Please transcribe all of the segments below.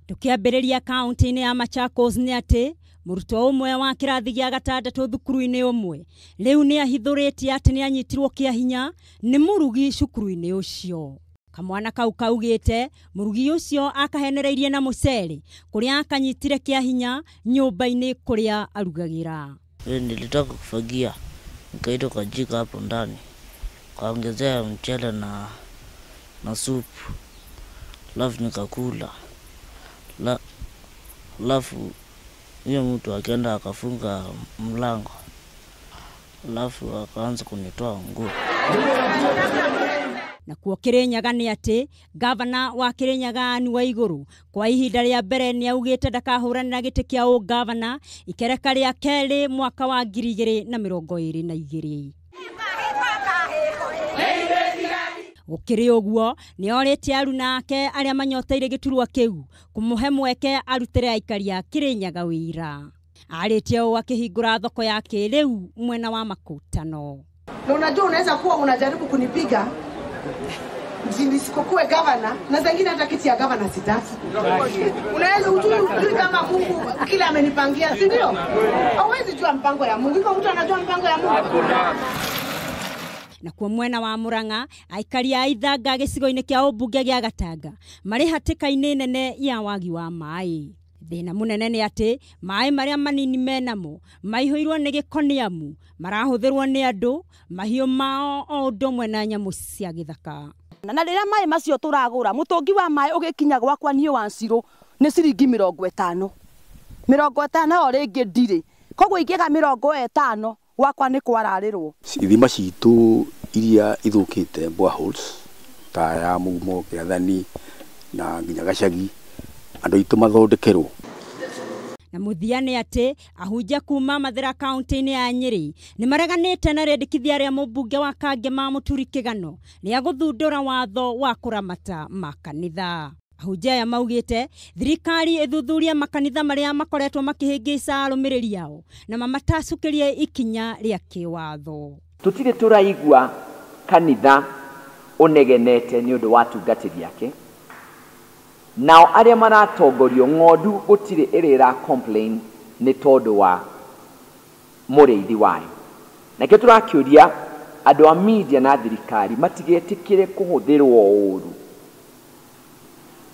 Tukiambĩrĩria kaunti-inĩ ya Machakos nĩ atĩ mũrutwo ũmwe wa kĩrathi gĩa gatandatũ thukuru-inĩ ũmwe rĩu nĩ ahithũrĩtie atĩ nĩ anyitirwo kĩa hinya nĩ mũrugi cukuru-inĩ ũcio. Kamwana kau kaugĩte mũrugi ũcio akahenereirie na mũcere kũrĩa akanyitire kĩa hinya nyũmba-inĩ kũrĩa arugagĩra. Nilitaka kufagia nikaitwa kwa jiko hapo ndani, kaongezea mchele na supu, alafu nikakula. Alafu huyo mtu akaenda akafunga mlango, alafu akaanza kunitoa nguo. Na kuo Kirinyaga nĩ atĩ gavana wa Kirinyaga Anne Waiguru kwa ihinda rĩa mbere nĩ augĩte ndakahũranĩra gĩtĩ kĩa ũgavana ikereka rĩa kerĩ mwaka wa 2022. Gũkĩrĩ ũguo nĩ orĩtie aruna ake arĩa manyoteire gĩturwa kĩu kũmũhe mweke arutĩre aikari a Kirinyaga wĩra. Arĩtie ũũ akĩhingũra thoko ya kĩrĩu mwena wa Makutano. Na unajua unaweza kuwa unajaribu kunipiga nisikokuwe gavana, na zingine hata kiti ya gavana sitaki. Unaweza ujui kama Mungu kila amenipangia, si ndio? Hauwezi jua mpango ya Mungu. Iko mtu anajua mpango ya Mungu? Na kwa mwena wa Murang'a aikari a Ithanga gĩcigo-inĩ kĩa ũmbunge gĩa Gatanga marĩ hatĩka-inĩ nene ya wagi wa maĩ. Thĩna mũnene nĩ atĩ maĩ marĩa manini menamo maihũirwo nĩ gĩko nĩ amu marahũthĩrwo nĩ andũ, mahiũ mao o ũndũ ũmwe na nyamũ cia gĩthaka. Na rĩrĩa maĩ macio tũragũra, mũtũngi wa maĩ ũgĩkinya gwakwa niĩ wa Ncirũ nĩ ciringi 50. 50 o rĩngĩ ndirĩ. Koguo ingĩga 50 gwakwa nĩ kwararĩrwo. Ithima citũ iria ithũkĩte boreholes ta ya Mugumo, Kĩathani na nginya Gacagi, andũ aitũ mathondekerwo. Na mũthia nĩ atĩ ahunjia kuma Mathĩra kaunti-inĩ ya Nyĩrĩ nĩ mareganĩte na rĩendekithia rĩa mũmbunge wa Kangema Mũturi Kĩgano rĩa gũthundũra watho wa kũramata makanitha. Ahunjia aya maugĩte thirikari ĩthuthurie makanitha marĩa makoretwo makĩhĩngĩca arũmĩrĩri ao na mamatacũkĩrie ikinya rĩa kĩwatho. Tũtirĩ tũraigua kanitha ũnegenete nĩ ũndũ wa atungatĩri ake. Nao arĩa maratongorio ng'ondu gũtirĩ ĩrĩ ĩra complain nĩ tondũ wa mũrĩithi wayo. Nakĩo tũrakĩũria andũ a media na thirikari matigetĩkĩre kũhũthĩrwo ũũru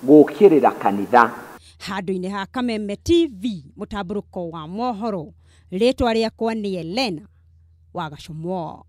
gũũkĩrĩra kanitha. Handũ-inĩ ha Kameme TV mũtambũrũko wa mohoro, rĩtwa rĩakwa nĩ Elena wa Gacũmwo.